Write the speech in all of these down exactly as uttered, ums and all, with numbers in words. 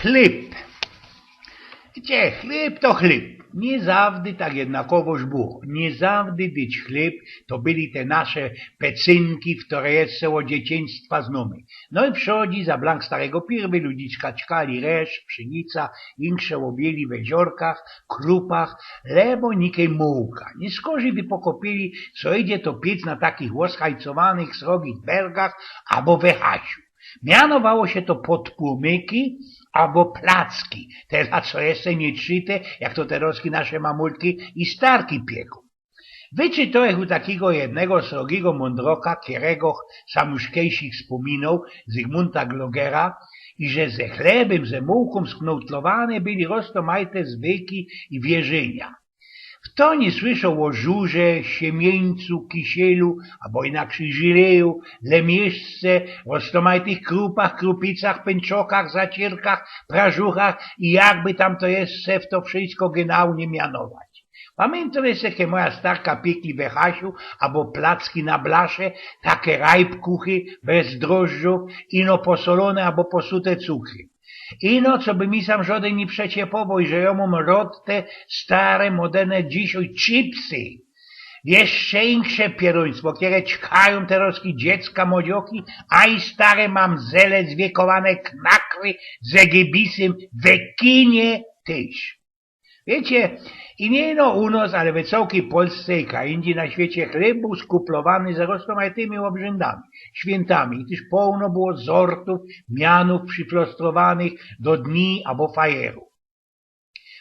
Chlyb. Gdzie chlyb, to chlyb. Niy zawdy tak jednakowoż było. Niy zawdy dyć chlyb to byli te nasze pecynki, w które jeszcze ôd dzieciństwa znōmy. No i przodzi za blank starego pirwy ludziczka ćkali resz, pszynica, insze ôbieli we ziorkach, krupach, lebo nikej mułka. Niy szkorzij by pokopili, co idzie to piec na takich ôschajcowanych, srogich bergach abo we hasiu. Mianowało sie to podpłomyki abo placki. Te, co jeszcze niy trzyte, jak to terŏzki nasze mamulki i starki piekōm. Wyczytołech u takigo jednego srogigo mōndroka, kerego sam już kejsik spōminoł, Zygmunta Glogera, iże ze chlebym, ze mułkōm sknōłtlowane byli roztōmajte zwyki i wierzynia. Fto niy słyszoł ô żurze, siemiyńcu, kisielu, abo inaczyj żyleju, lemieszce, roztōmajtych krupach, krupicach, pynczokach, zaciyrkach, prażuchach i jakby tam to jeszcze w to wszysko genau niy mianować. Pamiyntōm jeszcze, jak moja starka piekli we hasiu abo placki na blasze, take rajbkuchy bez drożdżōw, ino posolōne abo posute cukrym. Ino, coby mi sam żodyn niy przeciepowoł, że jŏ mōm rŏd te stare, moderne dzisiej chipsy. Jeszcze insze pierōństwo, kere ćkajōm terŏzki dziecka, młodzioki, a i stare mamzele, zwiekowane knakry, zegybisym, we kinie tyż. Wiycie, i niy ino u nŏs, ale we cołkij Polsce i kaj indzij na świecie chlyb bōł skuplowany ze roztōmajtymi ôbrzędami, świyntami i tyż połno było zortōw, mianōw prziflostrowanych do dni abo fajerōw.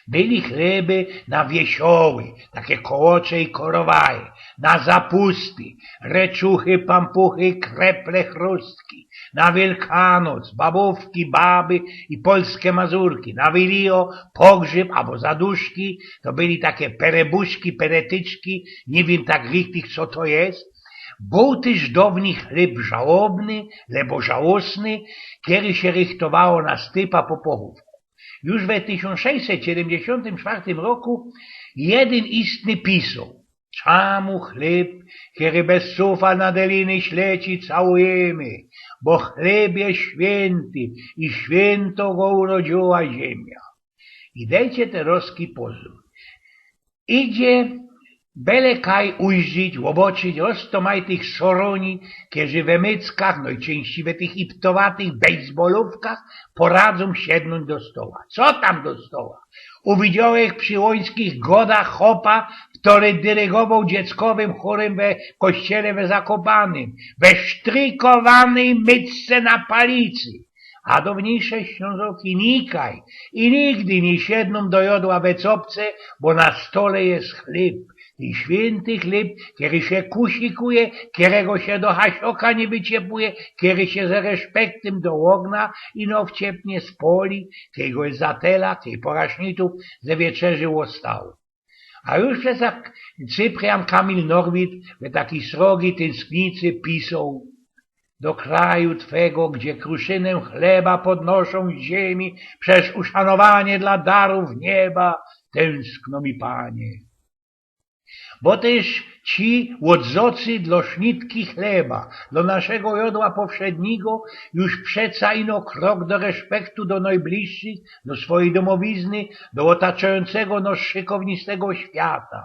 Byli chleby na wiesioły, take kołocze i korowaje, na zapusty, reczuchy, pampuchy, kreple, chrustki, na Wielkanoc, babōwki, baby i polske mazurki, na Wilijo, pogrzyb abo zaduszki, to byli take perebuszki, peretyczki, niy wiym tak richtig, co to je. Bōł tyż downy chlyb żałobny, lebo żałosny, kery sie rychtowało na stypa po pochōwku. Już we tysiōnc sześćset siedymdziesiōntym czwartym roku jedyn istny pisoł: „Czamu chlyb, kery bez cufa na deliny śleci, całujymy? Bo chlyb je świynty i świynto go urodziyła ziymia”. I dejcie terŏzki pozōr. Idzie bele kaj ujrzeć, ôboczyć roztōmajtych sorōni, kerzy we myckach, nojczyńścij we tych iptowatych bejsbolōwkach, poradzōm siednōńć do stoła. Co tam do stoła? Uwidziołech przi ôńskich godach chopa, kery dyrygowoł dzieckowym chōrym we kościele we Zakopanym, we sztrykowanyj mycce na palicy. A downyjsze Ślōnzoki nikaj i nigdy niy siednōm do jodła we copce, bo na stole je chlyb. I świynty chlyb, kery sie kusikuje, kerego sie do hasioka niy wyciepuje, kery sie ze reszpektym do ôgnia ino wciepnie, spoli, kej go je za tela, kej pŏra śniadōń ze wieczerzy ôstało. A już przeca Cyprian Kamil Norwid we takij srogij tynsknicy pisoł: „Do kraju twego, gdzie kruszynę chleba podnoszą z ziemi przez uszanowanie dla darów nieba, tęskno mi, panie”. Bo tyż ci, ôdzocy dlŏ śniadki chleba, dlŏ naszego jodła powszednigo, już przeca ino krok do reszpektu do nojbliższych, do swojij domowizny, do ôtaczajōncego nŏs szykownistego świata.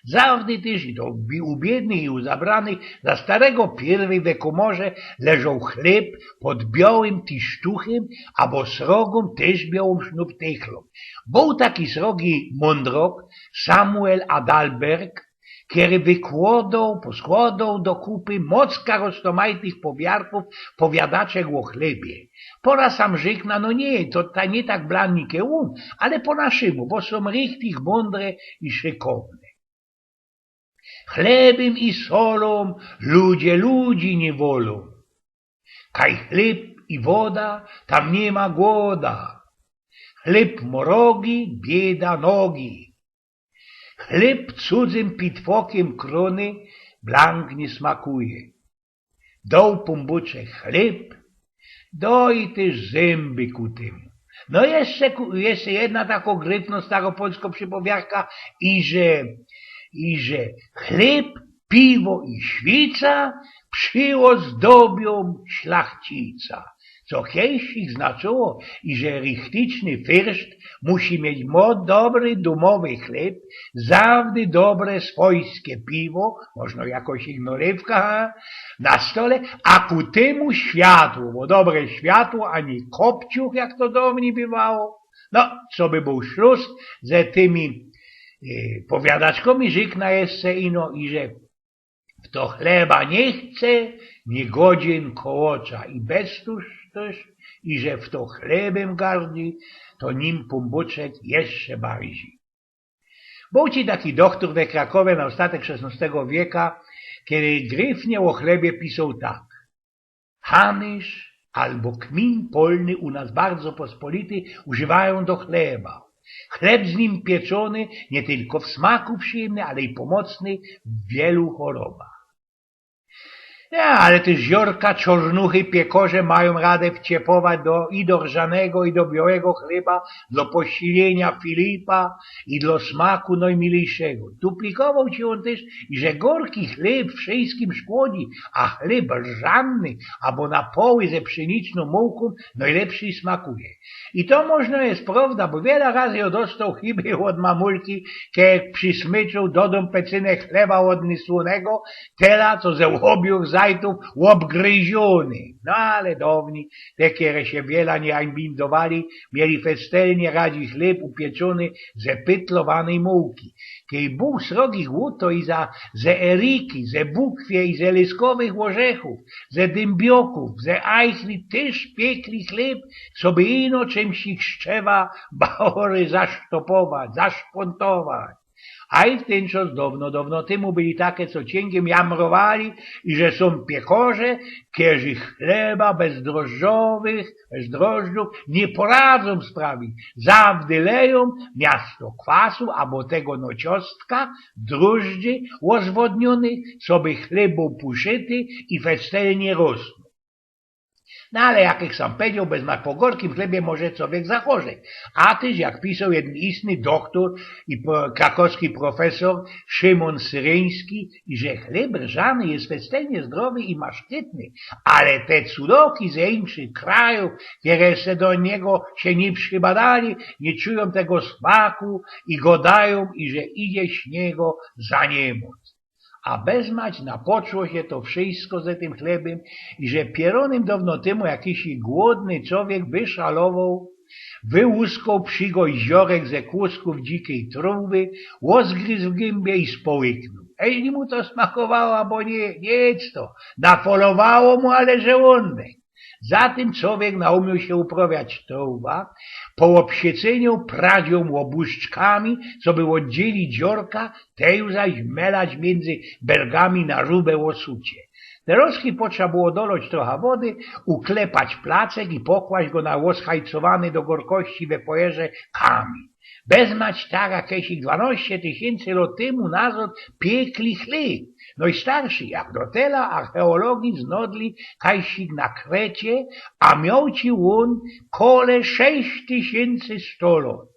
Zawdy tyż i do bi-, u biydnych i u zabranych za starego pierwyj we kōmŏrze leżoł chlyb pod biołym tisztuchym, abo srogōm tyż biołōm sznurtychlōm. Bōł taki srogi mōndrok Samuel Adalbert, kery wykłodoł, poskłodoł do kupy mocka roztōmajtych powiarkōw, powiadaczek ô chlybie. Pora sam rzykna, no niy, to ta, niy tak blannie kej ôn, ale po naszymu, bo sōm richtig mōndre i szykowne. Chlebym i solōm ludzie ludzi niy wolōm. Kaj chlyb i woda, tam niy ma głoda. Chlyb mō rogi, bieda nogi. Chlyb cudzym pitwokym krōny blank niy smakuje. Doł Pōnbōczek chlyb, doł i tyż zymby ku tymu. No jeszcze ku-, jeszcze jedna takŏ gryfnŏ staropolskŏ przipowiadka, iże, iże chlyb, piwo i świca przyozdobiōm szlachcica. co kejś ich znaczyło, iże richtyczny fyrszt musi mieć mo-, dobry dumowy chlyb, zawdy dobre swojske piwo, możno jakoś ich nalywka, na stole, a ku tymu światło, bo dobre światło, a niy kopciuch, jak to downi bywało. No, co by bōł szlus ze tymi, e, powiadaczkōmi, rzykna jeszcze ino, iże fto chleba niy chce, niy godzin kołocza i bez tuż też, iże fto chlebym gardzi, to nim Pōnbōczek jeszcze bardzij. Bōł ci taki dochtor we Krakowie na ôstatek szesnostego wieka, kery gryfnie ô chlebie pisoł tak: Hanysz abo kmin polny u nas bardzo pospolity używajōm do chleba. Chleb z nim pieczōny niy tylko w smaku przijymny, ale i pomocny w wielu chorobach. Ja, ale te ziorka, czornuchy, piekorze majōm radã wciepować do, i do rzanego, i do biołego chleba, do posiliynio filipa i do smaku nojmilejszego. Duplikowoł ci ôn tyż, iże gorki chleb wszyjskim szkodzi, a chleb rzanny abo na poły ze pszeniczōm mułkōm nojlepszyj smakuje. I to możno je prowda, bo wiela razy jŏ dostoł chyba ôd mamulki, kej przysmyczōm do dōm pecynek chleba ôdnysłonego, tela, co ze ôbiōch zajtōw ôbgryziōny. No ale downi, te, kere sie wiela niy hańbindowali, mieli festelnie radzi chleb upieczōny ze pytlowanej mułki. Kej bōł srogi głōd, to i za, ze eriki, ze bukwie i ze lyskowych ôrzechōw, ze dymbioków, ze ajchli tyż piekli chleb, coby ino czims ich szczewa bałory zasztopować, zaszpōntować. A i w tyn czas downo, downo tymu byli take, co ciyngiym jamrowali, iże sōm piekorze, kerzi chleba bez drożdżowych, bez drożdżōw niy poradzōm sprawić. Zawdy lejōm miasto kwasu abo tego nociostka, drożdży ôzwodniōnych, coby chleb bōł puszyty i festelnie rosnōł. No ale jak ich sam powiedzioł, bez ma po gorkim chlebie może cowiek zachorzeć. A tyż, jak pisoł jedyn istny doktor i po-, krakowski profesor Szymon Syryński, iże chleb rzany je festelnie zdrowy i maszczytny, ale te cudoki ze inkszych krajōw, kere se do niego sie niy przybadali, niy czujōm tego smaku i godajōm, iże idzie śniego za niy mōc. A bezmać napoczło sie to wszysko ze tym chlebym, iże pierōnym downo tymu jakiś głodny cowiek wyszalowoł, wyłuskoł przigość ziorek ze kłosków dzikij trōwy, ôzgryzł w gymie i społyknōł. Eźli mu to smakowało abo niy, niy jedz to, nafolowało mu ale żołōndek. Zatym cowiek naumioł sie uprawiać trōwa, po ôbsiecyniu pradziōm ôbłuszczkami, coby ôddzielić ziorka, te już zaś melać miyndzy belgami na rube ôsucie. Terozki potrza było doloć trocha wody, uklepać placek i pokłaść go na ôzhajcowany do gorkości we fojerze kamiyń. Bezmać tak jakeś dwanŏście tysiyncy lot tymu nazŏd piekli chleb. Nojstarszy jak do tela archeologij znodli kajsik na Krecie, a mioł ci ôn kole sześć tysiyncy sto lot.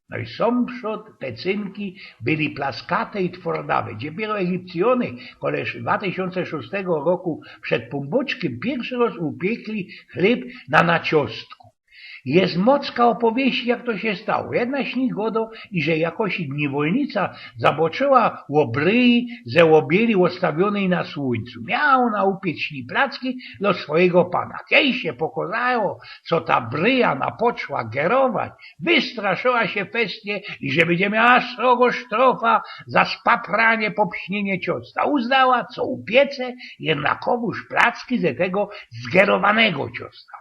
No i sōm przod te cynki byli plaskate i twordawe. Dopiero Egipcyjōny kole dwa tysiōnce szōstego roku przed Pōnbōczkiym piyrszy roz upiekli chleb na naciostku. Jest mocka ôpowieści, jak to sie stało. Jedna z nich godo, iże jakoś niywolnica zaboczyła ôbryji ze ôbieli ôstawiōnyj na słuńcu. Miała ôna upiec ni placki do swojigo pana. Kej sie pokozało, co ta bryja napoczła gerować, wystraszōła sie festnie, iże bydzie miała srogo sztrofa za spapranie, popśnienie ciosta. Uznała, co upiece jednakowōż placki ze tego zgerowanego ciosta.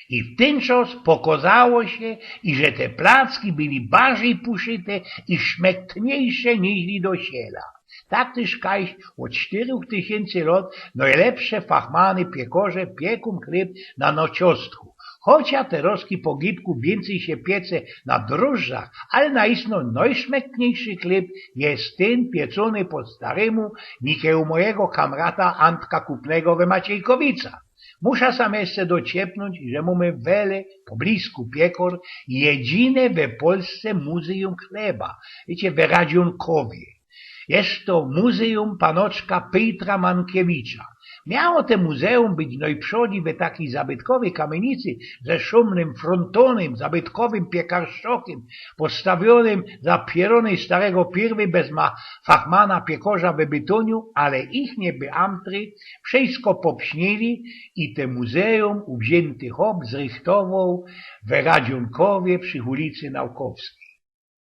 I w tyn czas pokozało sie, iże te placki byli bardzij puszyte i szmektniejsze niźli do siela. Tak tyż kajś ôd sztyrōch tysiyncy lot nojlepsze fachmany piekorze piekōm chleb na naciostku. Chocia terozki po gibku wiyncyj sie piece na drożdżach, ale naistno nojszmektniejszy chleb jest tyn piecōny po starymu, nikej u mojigo kamrata Antka Kupnego we Maciejkowicach. Musza sam jeszcze dociepnōńć, iże mōmy wele, poblisku piekor, jedzinyj we Polsce muzyjōm chleba. Wiycie, we Radziōnkowie. Jest to muzyjōm panoczka Pejtra Mankiewicza. Miało te muzeum być nojprzodij we takij zabytkowyj kamiynicy ze szōmnym frontōnym, zabytkowym piekarszczokym, postawionym za pierōnyj starego Pirwy bez ma fachmana piekorza we Bytōniu, ale ich niy beamtry wszyjsko popsnili i te muzeum uwziynty chop zrychtowoł we Radziōnkowie przi ulicy Naukowskij.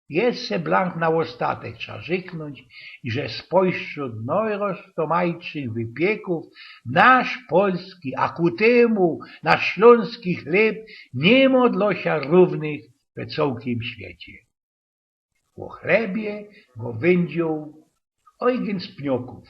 Jeszcze blank na ôstatek trza rzyknōńć, iże spośród nojroztomajtszych wypiekōw nasz polski, a ku tymu nasz ślōnski chlyb niy mo dlŏ sia rōwnych we cołkim świecie. Ô chlebie gŏwyndzioł Eugen z Pniokōw.